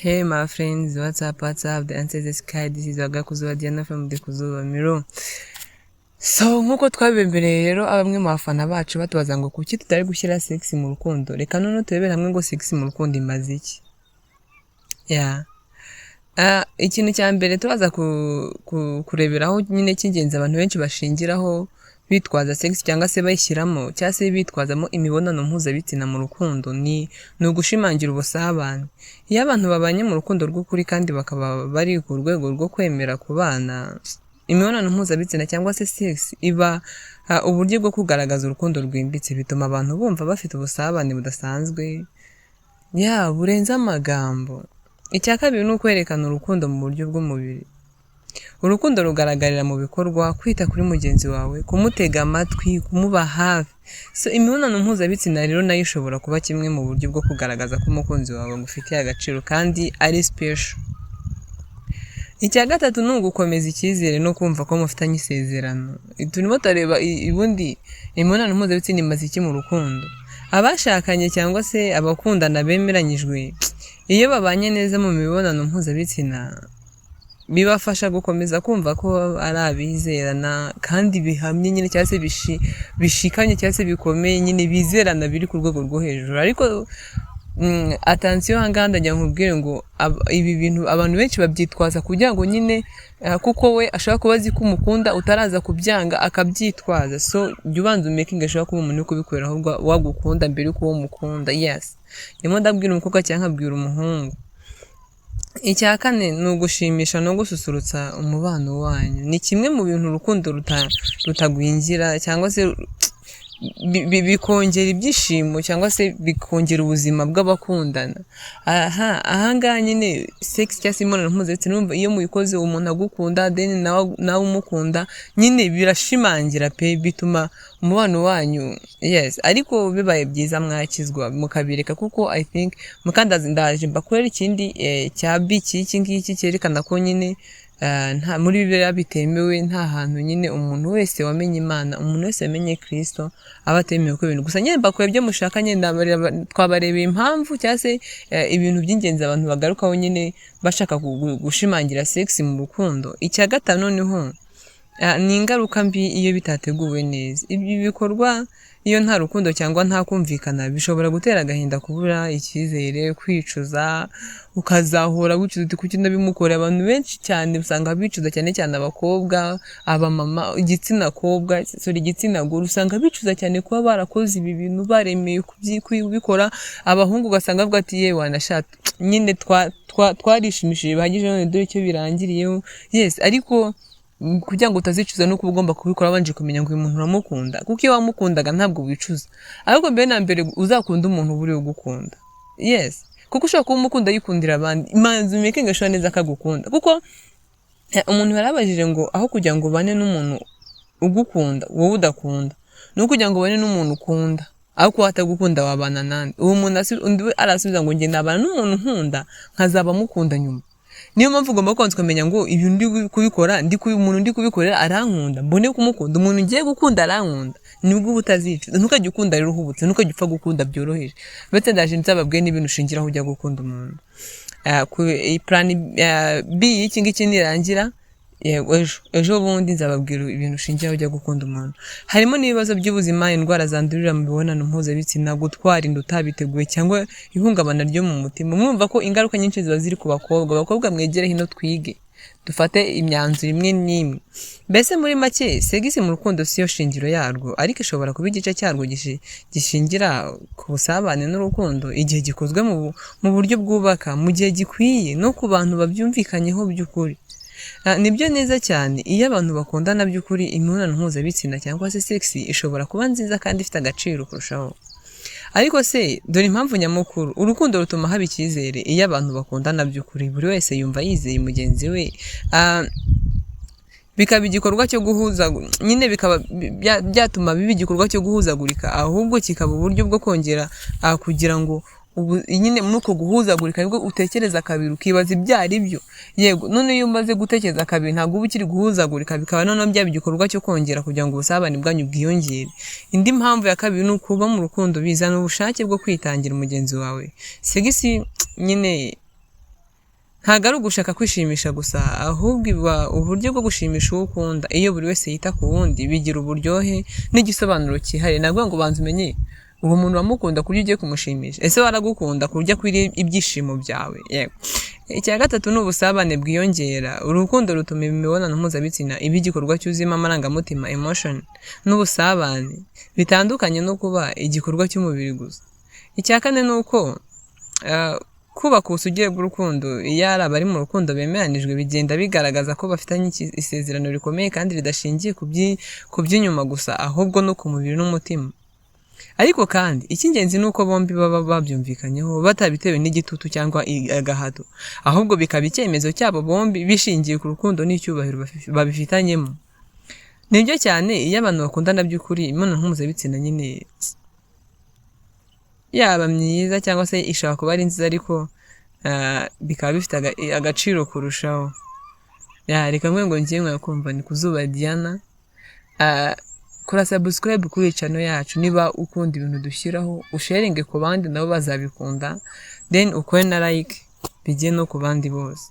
Hey my friends, what's up, what's up? The answer is Sky. This is Wagakuzuba Diana from the Kuzuba Miro. So nk'uko twabibemereye rero, bamwe mu bafana bacu batubaza ngo kuki tutari gushyira sex mu rukundo. Reka noneho turebere hamwe ngo sex mu rukundo imaze iki? Yeah. Ikintu cya mbere turaza kureberaho nyine cy'ingenzi abantu benshi bashingiraho bitwaza sex cyangwa se bayishyiramo cyangwa se bitwazamo imibonano mpuzabitsina mu rukundo ni ugushimangira ubusabane. Iyo abantu babanye mu rukundo rw'ukuri kandi bakaba bari ku rwego rwo kwemera kubana, imibonano mpuzabitsina cyangwa se sex iba uburyo bwo kugaragaza urukundo rwimbitse. Bituma abantu bumva bafite ubusabane budasanzwe, ya burenze amagambo. Icya kabiri ni ukwerekana urukundo mu buryo bw'umubiri. Urukundo rugaragarira mu bikorwa: kwita kuri mugenzi wawe, kumutega amatwi, kumuba hafi. So imibonano mpuzabitsina rero nayo ishobora kuba kimwe mu buryo bwo kugaragaza ko umukunzi wawe agufitiye agaciro kandi ari special. Icya gatatu ni ugukomeza icyizere no kumva ko mufitanye isezerano. Turimo turareba ubundi imibonano mpuzabitsina imaze iki mu rukundo. Abashakanye cyangwa se abakundana bemeranyijwe, iyo babanye neza mu mibonano mpuzabitsina, bibafasha gukomeza kumva ko ari abizerana kandi bihamye nyine, cyangwa se bishikamye cyangwa se bikomeye nyine, bizerana biri ku rwego rwo hejuru. Ariko attention, aha ngaha ndagira ngo nkubwire ngo ibi bintu abantu benshi babyitwaza kugira ngo nyine kuko we ashobora kuba azi ko umukunda, utaraza kubyanga akabyitwaza. So jya ubanza umakinge ashobora kuba umuntu uri kubikorera ahubwo wagukunda mbere yuko uwo umukunda. Yes, ndimo ndabwira umukobwa cyangwa nkabwira umuhungu. Icya kane ni ugushimisha no gususurutsa umubano wanyu. Ni kimwe mu bintu urukundo rutagwingira cyangwa se bikongera ibyishimo cyangwa se bikongera ubuzima bw'abakundana. Aha ahangaha nyine sex cyangwa se imibonano mpuzabitsina, urumva iyo muyikoze umuntu agukunda, then nawe umukunda nyine, birashimangira pe, bituma umubano wanyu, yes. Ariko bibaye byiza mwakizwa mukabireka, kuko I think mukandazi ndaje mbakorera ikindi cya B cy'iki ngiki cyerekana ko nyine nta muri Bibiliya bitemewe, nta hantu nyine umuntu wese wamenye Imana, umuntu wese wamenye Kristo aba atemewe ko ibintu. Gusa nyine mbakora ibyo mushaka nyine, twabarebeye impamvu cyangwa se ibintu by'ingenzi abantu bagarukaho nyine bashaka gushimangira sex mu rukundo. Icya gatanu noneho ni ingaruka mbi iyo bitateguwe neza. Ibi bikorwa iyo nta rukundo cyangwa nta kumvikana bishobora gutera agahinda, kubura icyizere, kwicuza, ukazahora wicuza uti: "Kuki ndabimukoreye?" Abantu benshi cyane usanga bicuza, cyane cyane abakobwa, abamama, igitsina kobwa, sorry, igitsina gore, usanga bicuza cyane kuba barakoze ibi bintu, baremeye kubikora. Abahungu ugasanga bavuga ati: "Yewe wanashatse nyine, twarishimishije bihagije, none dore icyo birangiriyeho." Yes, ariko kugira ngo utazicuza nuko uba ugomba kubikora wabanje kumenya ngo uyu muntu uramukunda, kuko iyo wamukundaga ntabwo wicuza. Ariko mbere na mbere uzakunda umuntu uba uri ugukunda, yes, kuko ushobora kuba umukunda yikundira abandi. Manzi umakinge sure neza akagukunda, kuko umuntu yarabajije ngo aho kugira ngo ubane n'umuntu ugukunda wowe udakunda, ni ukugira ngo ubane n'umuntu ukunda ariko wowe atagukunda, wabana nande? Uwo muntu undi we arasubiza ngo: "Njye nabana n'umuntu nkunda, nkazaba mukunda nyuma." Niyo mpamvu ugomba kubanza ukamenya ngo ibintu ndi kubikora, umuntu ndi kubikorera arankunda, mbone kumukunda. Umuntu ngiye gukunda arankunda? Nibwo uba utazicuza. Ntukajye ukunda rero uhubutse, ntukajye upfa gukunda byoroheje. Ndetse ndaje nzababwiye n'ibintu ushingiraho ujya gukunda umuntu. Plan B y'iki ngiki nirangira, yego, ejo ejo bundi nzababwira ibintu ushingiraho ujya gukunda umuntu. Harimo n'ibibazo by'ubuzima, indwara zandurira mu mibonano mpuzabitsina, gutwara inda utabiteguye cyangwa ihungabana ryo mu mutima. Mwumva ko ingaruka nyinshi ziba ziri ku bakobwa. Abakobwa mwegere hino twige, dufate imyanzuro imwe n'imwe. Mbese muri make, sex mu rukundo siyo shingiro yarwo, ariko ishobora kuba igice cyarwo gishingira ku busabane n'urukundo igihe gikozwe mu buryo bwubaka, mu gihe gikwiye no ku bantu babyumvikanyeho by'ukuri. Nibyo neza cyane, iyo abantu bakundana by'ukuri, imibonano mpuzabitsina cyangwa se sex ishobora kuba nziza kandi ifite agaciro kurushaho. Ariko se dore impamvu nyamukuru: urukundo rutuma haba icyizere. Iyo abantu bakundana by'ukuri, buri wese yumva yizeye mugenzi we. Bikaba igikorwa cyo guhuza nyine, bikaba byatuma biba igikorwa cyo guhuzagurika, ahubwo kikaba uburyo bwo kongera kugira ngo ubu nyine muri uko guhuzagurika nibwo utekereza kabiri, ukibaza ibyo ari byo. Yego, none iyo umaze gutekereza kabiri ntabwo uba ukiri guhuzagurika, bikaba noneho byaba igikorwa cyo kongera kugira ngo ubusabane bwanyu bwiyongere. Indi mpamvu ya kabiri ni ukuba mu rukundo bizana ubushake bwo kwitangira mugenzi wawe. Sex nyine. Ntabwo ari ugushaka kwishimisha gusa, ahubwo iba uburyo bwo gushimisha uwo ukunda. Iyo buri wese yita ku wundi, bigira uburyohe n'igisobanuro cyihariye. Navuga ngo banza umenye uwo muntu uramukunda ku buryo ugiye kumushimisha? Ese waragukunda ku buryo akwiriye ibyishimo byawe? Yego. Icya gatatu ni ubusabane bwiyongera. Urukundo rutuma imibonano mpuzabitsina iba igikorwa cyuzuyemo amarangamutima, emotion, n'ubusabane, bitandukanye no kuba igikorwa cy'umubiri gusa. Icya kane ni uko kubaka ubusugire bw'urukundo. Iyo ari abari mu rukundo bemeranijwe, bigenda bigaragaza ko bafitanye isezerano rikomeye kandi ridashingiye ku by'inyuma gusa, ahubwo no ku mubiri n'umutima. Ariko kandi icy'ingenzi ni uko bombi baba babyumvikanyeho, batabitewe n'igitutu cyangwa agahato, ahubwo bikaba icyemezo cyabo bombi bishingiye ku rukundo n'icyubahiro babifitanyemo. Nibyo cyane, iyo abantu bakundana by'ukuri, imibonano mpuzabitsina nyine yaba myiza cyangwa se ishobora kuba ari nziza, ariko bikaba bifite agaciro kurushaho. Ya, reka mwe ngo ngiye mwakumva ni Kuzuba Diana. Kora subscribe kuri iyi channel yacu niba ukunda ibintu dushyiraho, usharinge ku bandi nabo bazabikunda, then ukore na like bijye no ku bandi bose.